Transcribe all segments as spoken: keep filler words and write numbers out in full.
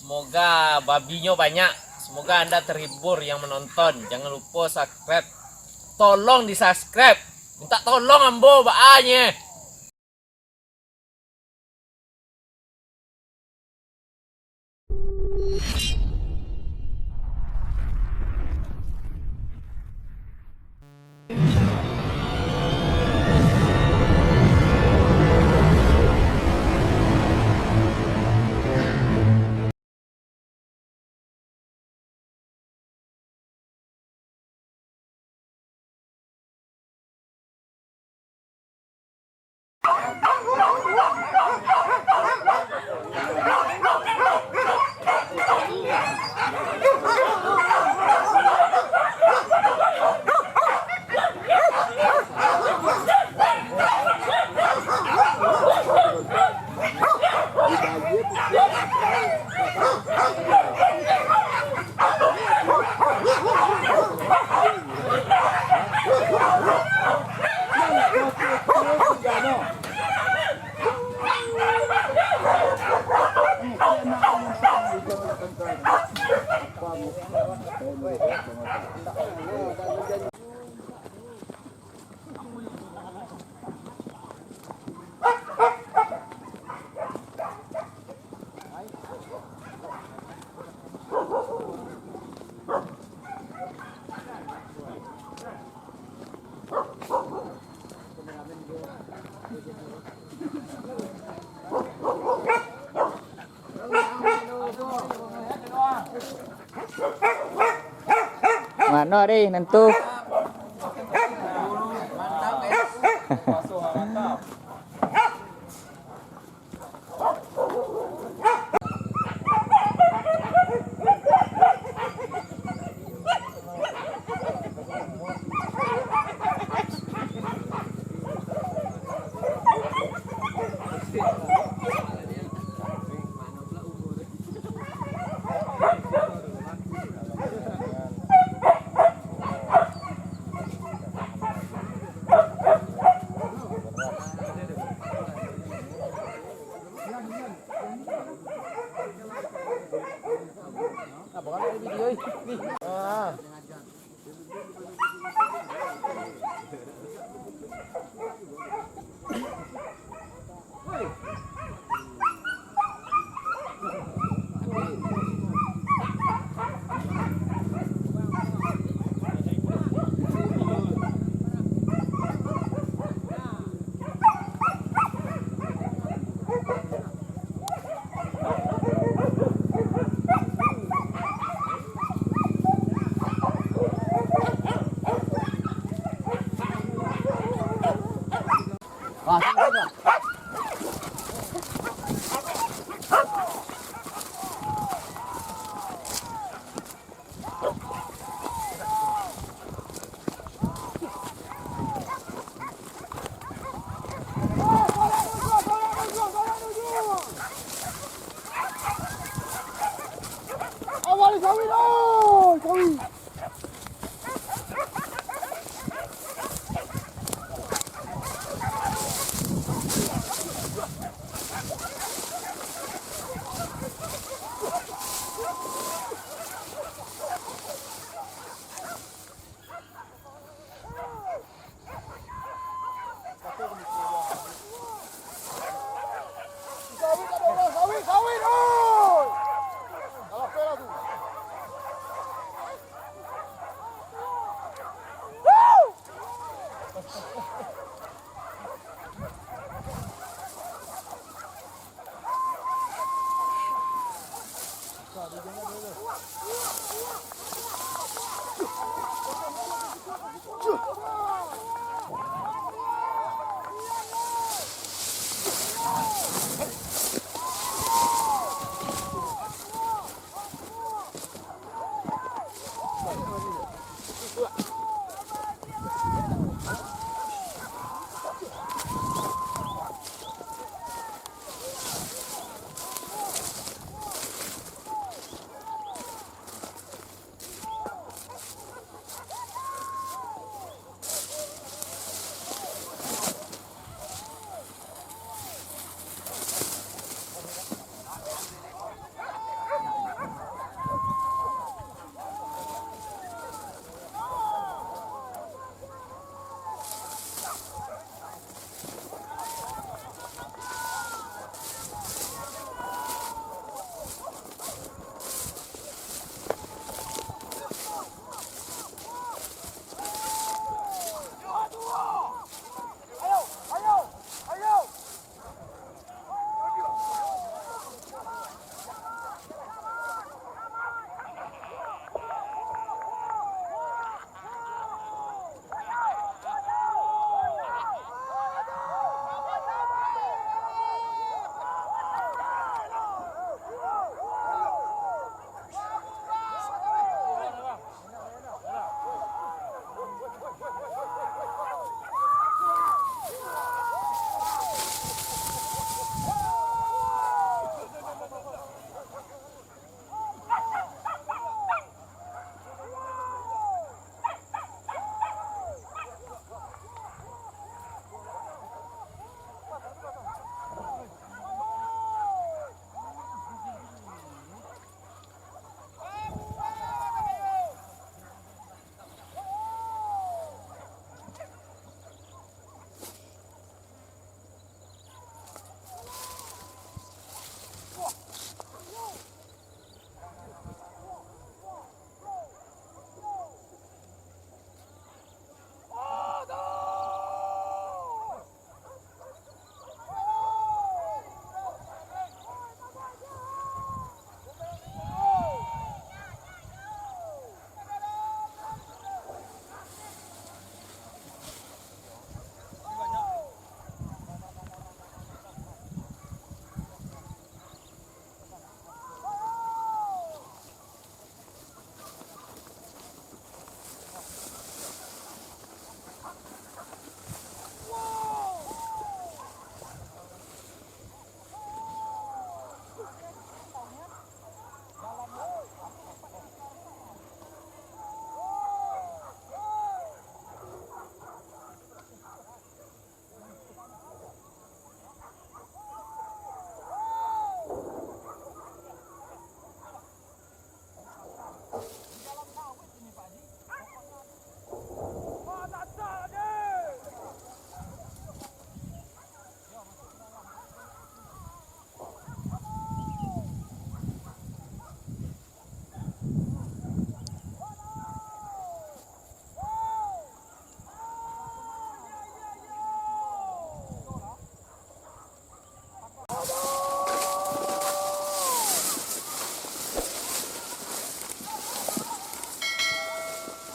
Semoga babinyo banyak. Semoga anda terhibur yang menonton. Jangan lupa subscribe. Tolong di-subscribe. Minta tolong ambo, baanyo. Mano ari nantu? Awali sawit, oi, sawit. Sawit, sawit, sawit, oi! Alah, pera tu.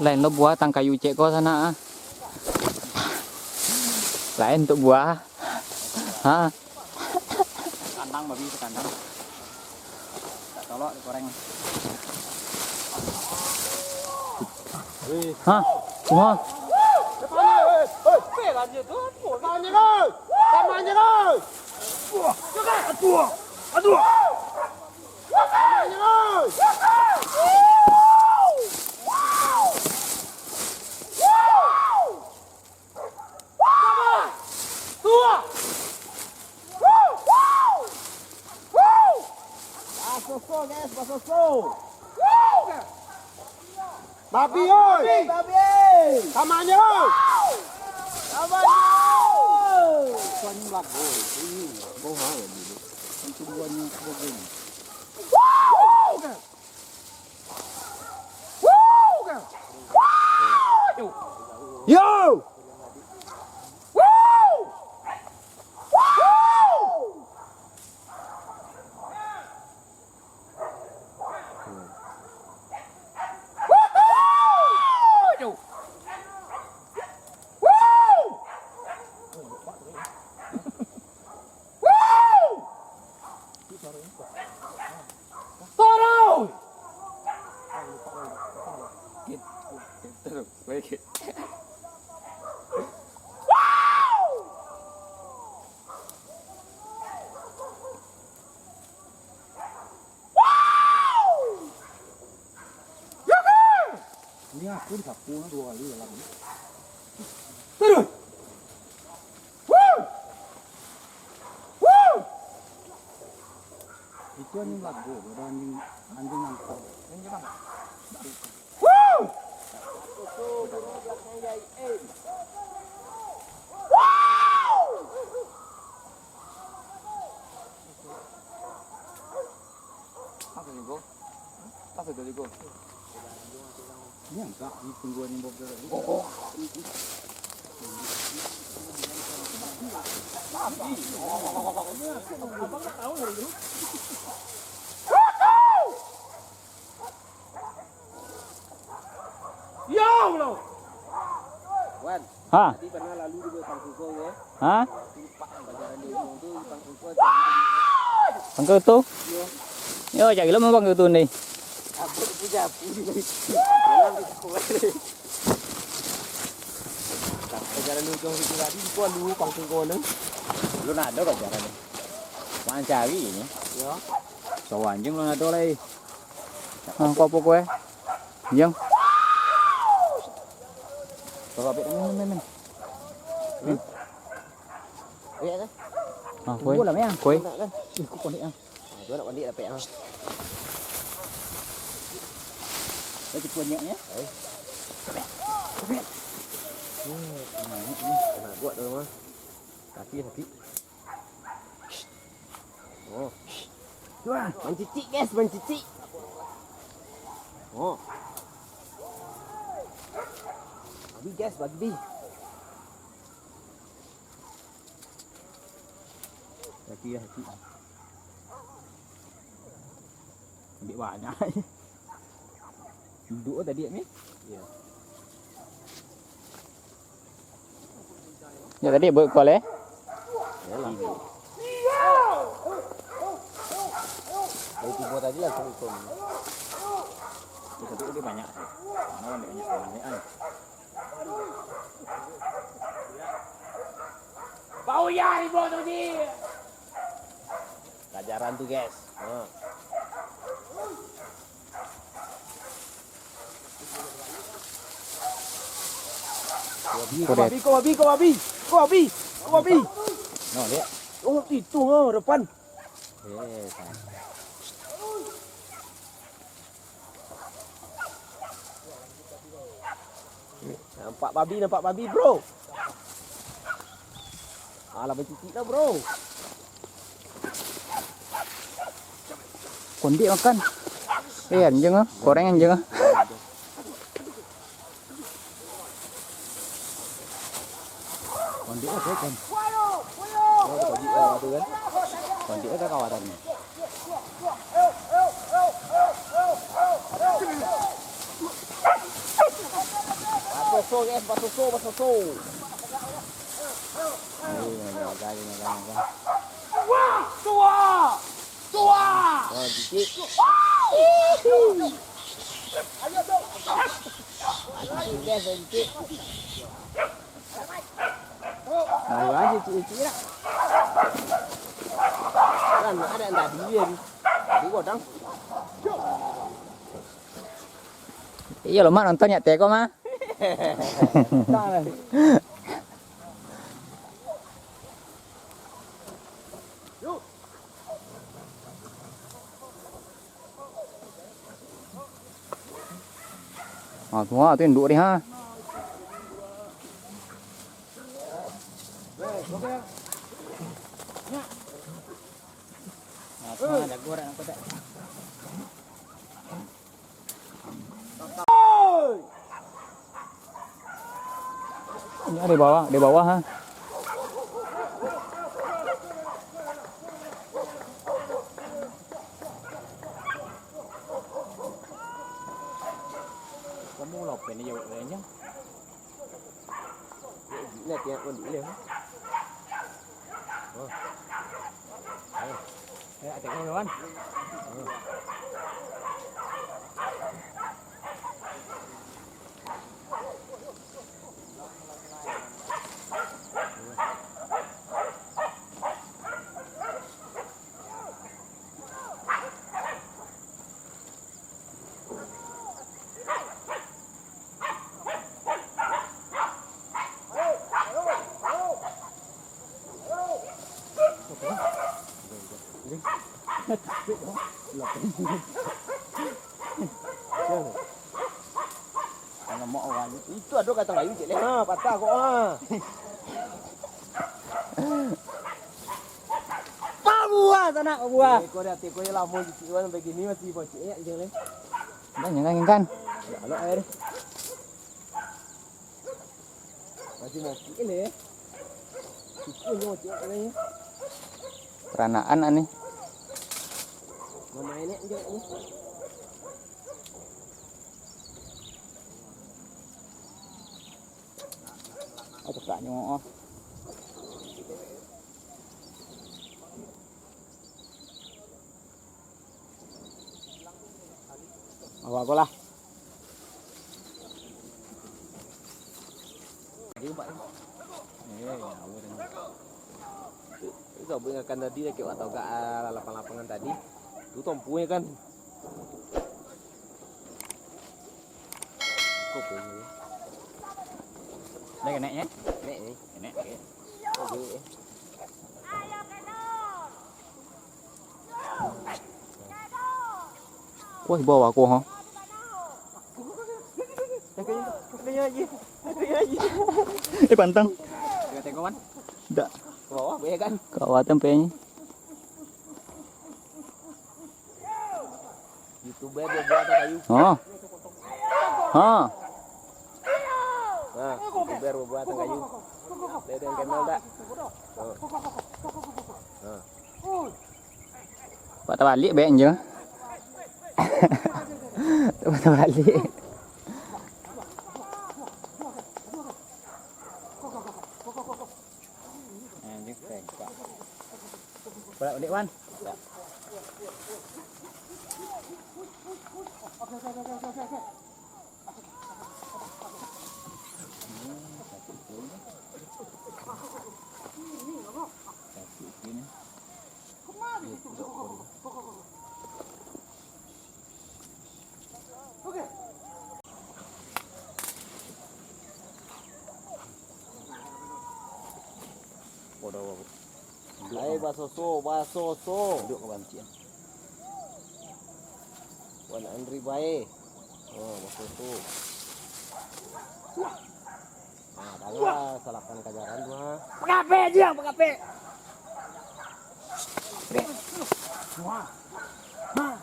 Lain lo buah tang kayu cek ko sanak ah. Lain tu buah. Ha. Kandang babi sakandang. Tak tolok dikoreng. Ha. Semua. Basoso, guys, basoso. Babi, oi! Babi, oi! Kamanyo, oi! Kamanyo, oi! Tuan ni lagu, ini lagu ha ya dulu. Itu buahnya begini. Yo! Ini aku disapu duo kali dalam ni. Terus. Wuh! Wuh! Itu anjing lagu, ada anjing, anjing nangkau. Anjing apa? Wuh! Wuh! Apa ni, Bro? Apa tu, Bro? Ini agak ni tunggu ni, Bro. Oh, oh. Abang tak tahu hari tu. Ya Allah. Wan. Ha. Tadi pernah lalu di Pangkuko, ya? Ha? Pangkuko tu? Yo, cari lah Pangkuko tu ni. Apa tu puja api ni? Dalam di sekolah ni. Pajaran ujung situ tadi, gua lu Pangkuko ni. Lu nak ada pajaran ni? Mancari ni. Ya. Sawo anjing lu nak ada lai. Ah, kau apa kau, eh? Anjing. Kau apa, men, men, men. Lihat kan? Ah, koi. Tunggu lah, men. Koi. Nak kan? Ih, kau konek ah. Ah, tu nak konek dapek ah. Dah cukup banyaknya. Oi. Kena buat tu mah. Kaki sakit. Oh. Wah, mancicik, guys, mancicik. Oh. Babi, guys, babi. Kaki lah, kaki. Ambil banyak. Duduk tadi ni. Ya. Ya, tadi buat call, eh? Yalah. Dari tibo tadi langsung ikut. Ya, tapi dia banyak sih. Mana banyak, banyak, banyak, kan? Bau ya, ribut tu, Ji. Pelajaran tu, guys. Ha. Kau babi, kau babi, kau babi, kau babi, kau babi. No, dek. Oh, itu, oh, depan. Eh, kan. Nampak babi, nampak babi, bro. Alah, bancicik lah, bro. Kondik makan. Eh, anjing ah, koreng anjing ah. Kondik apa kan? Oh, kondik apa tu kan? Kondik apa kawatannya? Basoso, guys, basoso, basoso. Ayo, naga, naga, naga. Tua! Tua! Tua! Oh, dikit. Dikit, guys, dikit. Ayo aja, cik, cik, lah. Kan ada yang tadi, dia ni. Tadi godang. Iyo lo, Mak, nonton nyak teko, Mak. Ha, tu ha, tu induak dia, ha. Ha, tu ha, jago dak nampak dak. Ini di bawah, di bawah, ha. Kamu lah, apa ni, jawab lainnya? Ini tiap pun dulu. Oh. Oh. Eh, atek kawan. Oh. Itu ado kacang kayu, cik, leh. Ha, patah kok, ha. Pabuah, sanak, pabuah. Eh, kau lihat, kau yang lamo, cik, wan, begini masih bocil, ya, cik, leh. Dah, nyangkan, nyangkan. Ya, lo air. Masih mati, leh. Itu nyo, cik, leh. Peranaan, ani. Mamain, ya, cik, ni. Oh, cakaknyo, oh. Awak ko lah. Jadi, Pak. Eh, awak dah. Itu, itu bukan tadi dah, kayak awak tau gak, ah, lapang-lapangan tadi. Tu tompunya kan. Kok punya? Dah kenek, ya? Kenek ni. Kenek, oke. Kok bunyi, eh? Wah, bawah aku, ha. Eh, pantang. Tengok-tengok, man. Dak. Ke bawah, boleh kan? Ke bawah tempenya. YouTuber buah-buah atau kayu? Ha. Ha. Ha, YouTuber buah-buah atau kayu? Ada yang kenal tak? Ha. Ha. Patah balik, baik je. Patah balik. Anjing, tengkak. Bolak-balik, Wan. Ayo, basoso, basoso. Duduak ka bancik. Wan Andri bae. Oh, basoso. Nah, tangah salapan kajaran tu, ha. Pangapek, Jiang, pangapek. Wah. Nah.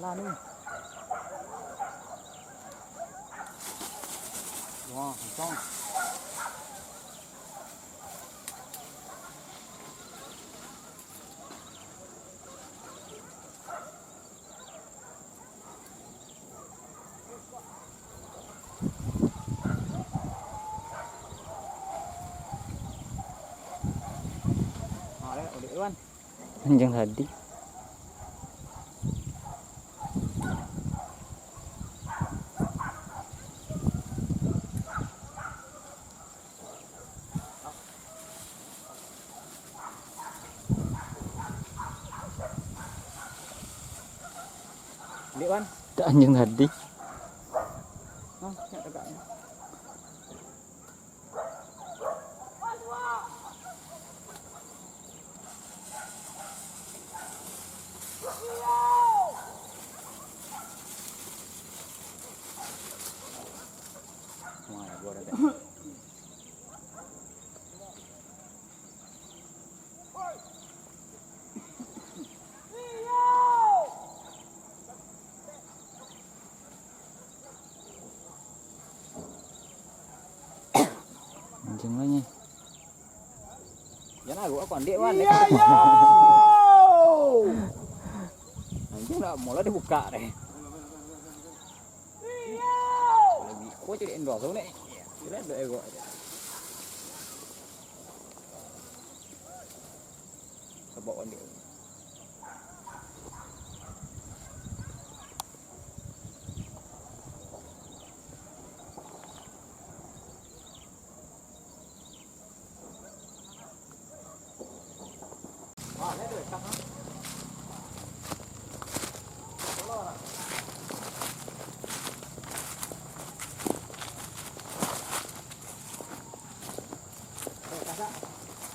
Lah ni. Wah, kosong. Anjing tadi. Dek, Wan. Tak anjing tadi. Hah, nak tegak ni. Wah, gua ada. Anjing lah ni. Jan agak aku andik, Wan. Iya, iya. Anjing lah, mula dibuka deh. Lebih kuat jadi endorse ni. Kira ada ego aja. Sebab andik.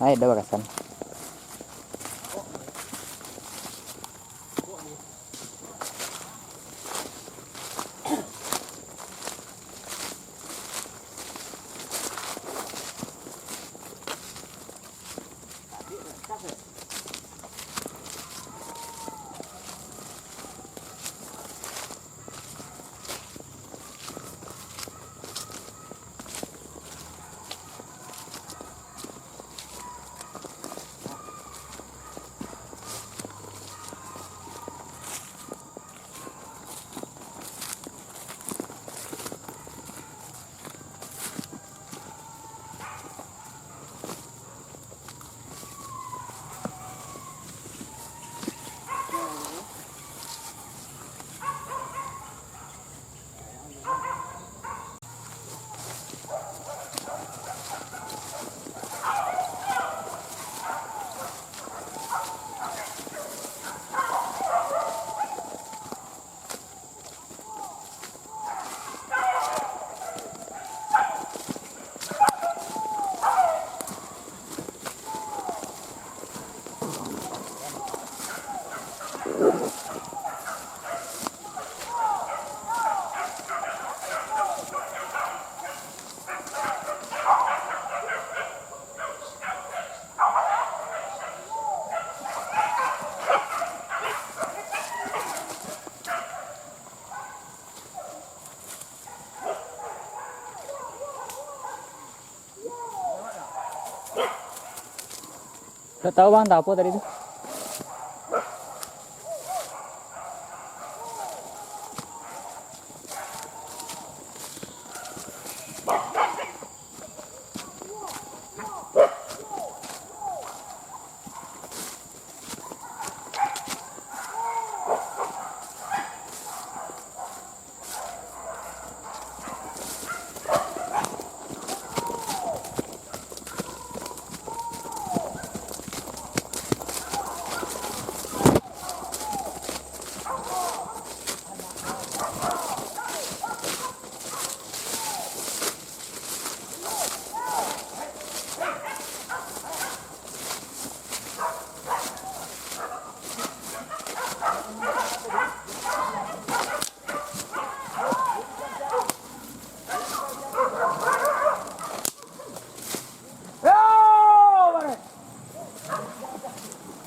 Ai, dah bakasan. Tak tahu, Bang, tak apa tadi tu.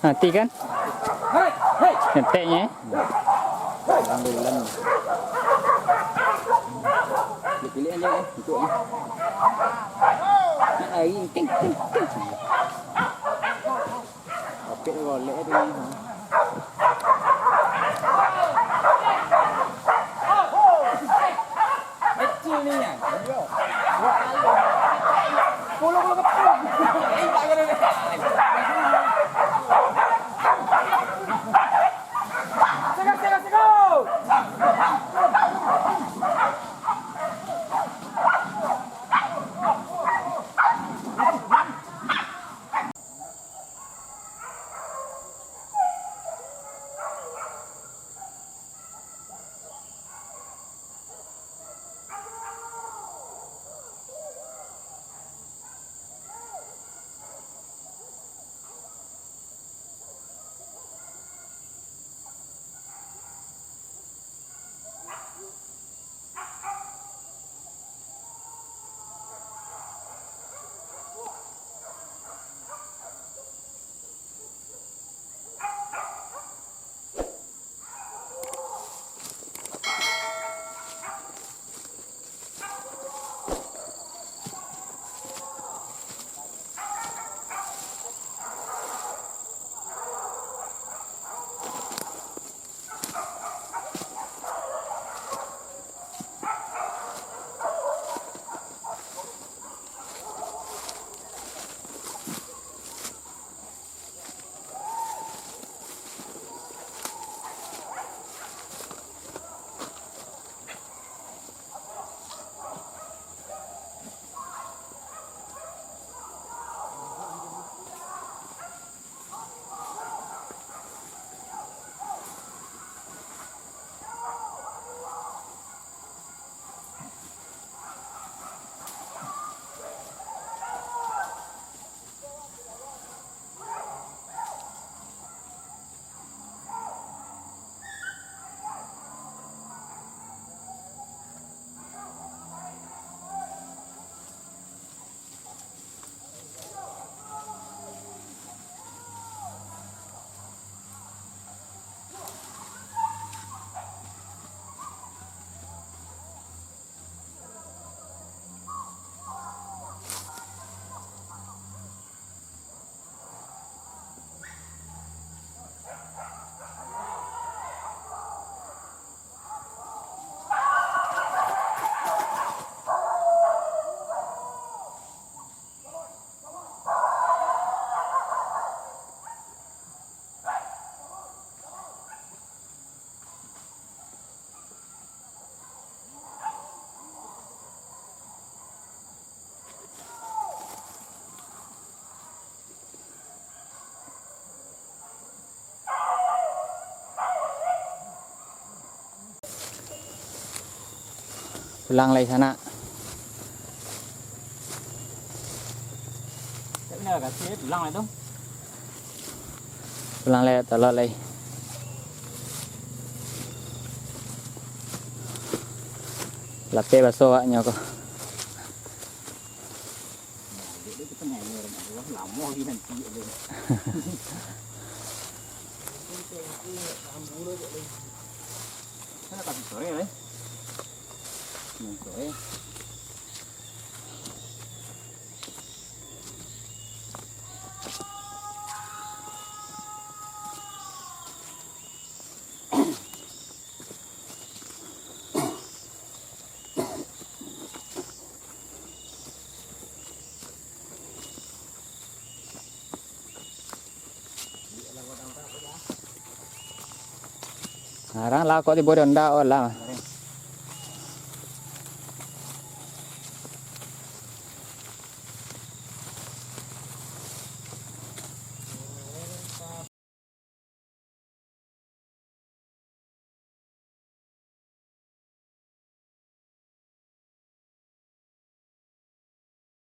Mati kan? Ngeteknya. Alhamdulillah. Pilih-pilih aja ya, untuk ya. Nak lari, ting, ting, ting. Apik tu golek tu. Kecil ni ya. Kalau, kalau kepala. Eh, tak kena. Pulang lai sanak. Pulang lai, tolol lai. Lapeh baso awaknyo ko. Lamo lagi nanti. Sana kasih sore, eh. Sore. Arang lah kok tibo di onda, oh lah.